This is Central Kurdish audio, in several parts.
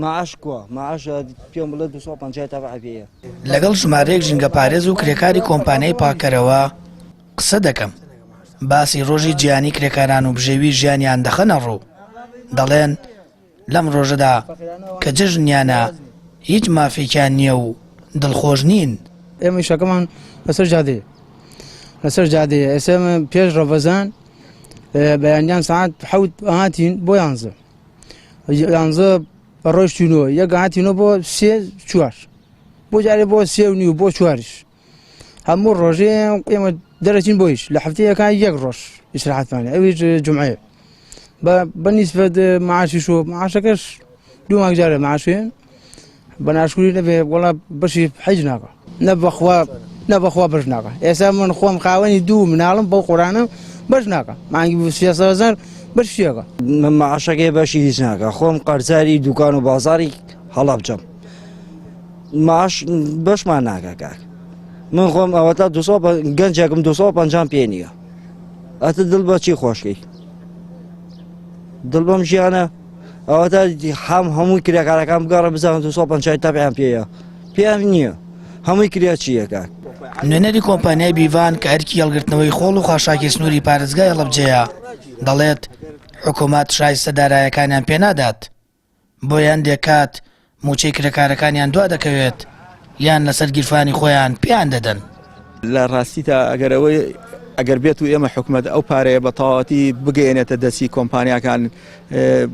معاش کوا معاش پێم بڵێ 250 تەبع پێیە. لەگەڵ ژمارەیەک ژینگەپارێز و کرێکاری کۆمپانیای پاککەرەوە قسە دەکەم، باسی ڕۆژی جیهانی کرێکاران و بژێوی ژیانیان دەخەنە ڕوو، دەڵێن لەم ڕۆژەدا کە جەژنیانە هیچ مافێکیان نییە و دڵخۆش نین. ئێمە ئیشەکەمان لەسەر جادەیە لەسەر جادەیە ئێستا پێش ڕەڤەزان بەیانیان سەعات حەوت هاتین بۆ یانزە یانزە ڕۆشتینەوە یەک هاتینەوە بۆ سێ چوار بۆ جارێ بۆ سێ و نیو بۆ چواریش هەموو ڕۆژێ ئێمە دەرەچین بۆیش لە هەفتەیەکان یەک ڕۆژ ئیسراحەتمانە ئەویش جمعەیە بە بەنیسبەت معاشیش و معاشەکەش دوو مانگ جارێ معاشێ بە ناشکوری نەبێ وەڵا بەشی حەج ناکە نە بەخوا نە بەخوا بەش ناکە ئێستا من خۆم خاوەنی دوو مناڵم بەو قۆرانە بەش ناکە مانگی 300 هزار بەش چیەکە من معاشەکەی بەشی هیچ ناکە خۆم قەرزاری دوکان و بازاری هەڵەبجەم معاش بەشمان ناکە کاک من خۆم ئەوەتا 200 گەنجێکم 250 پێ نییە ئەتە دڵ بەچی خۆشکەی دڵ بەم ژیانە ئەوەتا هەم هەمووی کرێکارەکان بگەڕە بزانن 250 تەبیان پێیە پێیان نییە هەمووی کرێ چییە کاک. نوێنەری کۆمپانیای بیڤان کە ئەرکی هەڵگرتنەوەی خۆڵ و خاشاکی سنووری پارێزگای هەڵەبجەیە، دەڵێت، حکومەت شایستە دارایەکانیان پێنادات، بۆیە هەندێک کات مووچەی کرێکارەکانیان دوادەکەوێت یان لەسەر گیرفانی خۆیان پێیان دەدەن. لە ڕاستیدا ئەگەر ئەوەی ئەگەر بێت و ئێمە حکومەت ئەو پارەیە بە تەواوەتی بگەیەنێتە دەستی کۆمپانیاکان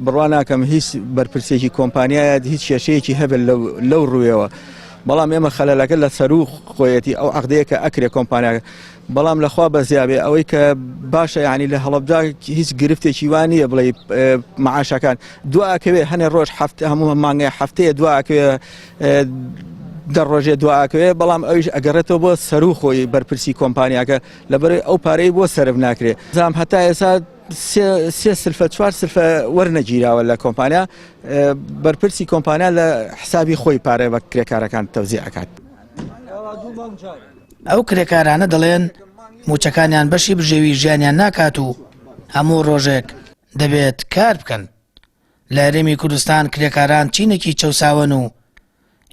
بڕوا ناکەم هیچ بەرپرسێکی کۆمپانیایە هیچ کێشەیەکی هەبێت لەو ڕوویەوە بەڵام ئێمە خەلەلەکە لە سەروو خۆیەتی ئەو عەقدەیە کە ئەکرێ کۆمپانیاکە بەڵام لەخوا بەزیابێ ئەوەی کە باشە یعنی لە هەڵەبجا هیچ گرفتێکی وا نییە بڵێ معاشەکان دواکەوێ هەنێ ڕۆژ هەفت هەموو مانگە هەفتەیە دواکەوێ دە ڕۆژێ دواکەوێ بەڵام ئەویش ئەگەڕێتەوە بۆ سەرو خۆی بەرپرسی کۆمپانیاکە لەبەرەی ئەو پارەی بۆ سەرف ناکرێ زام هەتا ئێسا سێ سلفە چوار سلفە وەرنەگیراوە لە کۆمپانیا بەرپرسی کۆمپانیا لە حسابی خۆی پارە بە کرێکارەکان تەوزیع ئەکات. ئەو کرێکارانە دەڵێن مووچەکانیان بەشی بژێوی ژیانیان ناکات و هەموو ڕۆژێک دەبێت کار بکەن. لە هەرێمی کوردستان کرێکاران چینێکی چەوساوەن و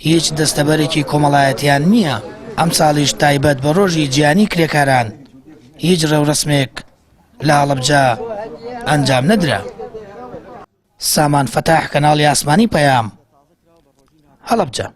هیچ دەستەبەرێکی کۆمەڵایەتیان نییە، ئەمساڵیش تایبەت بە ڕۆژی جیهانی کرێکاران هیچ ڕێوڕەسمێک لە هەڵەبجە ئەنجام نەدرا. سامان فەتاح کەناڵی ئاسمانی پەیام، هەڵەبجە.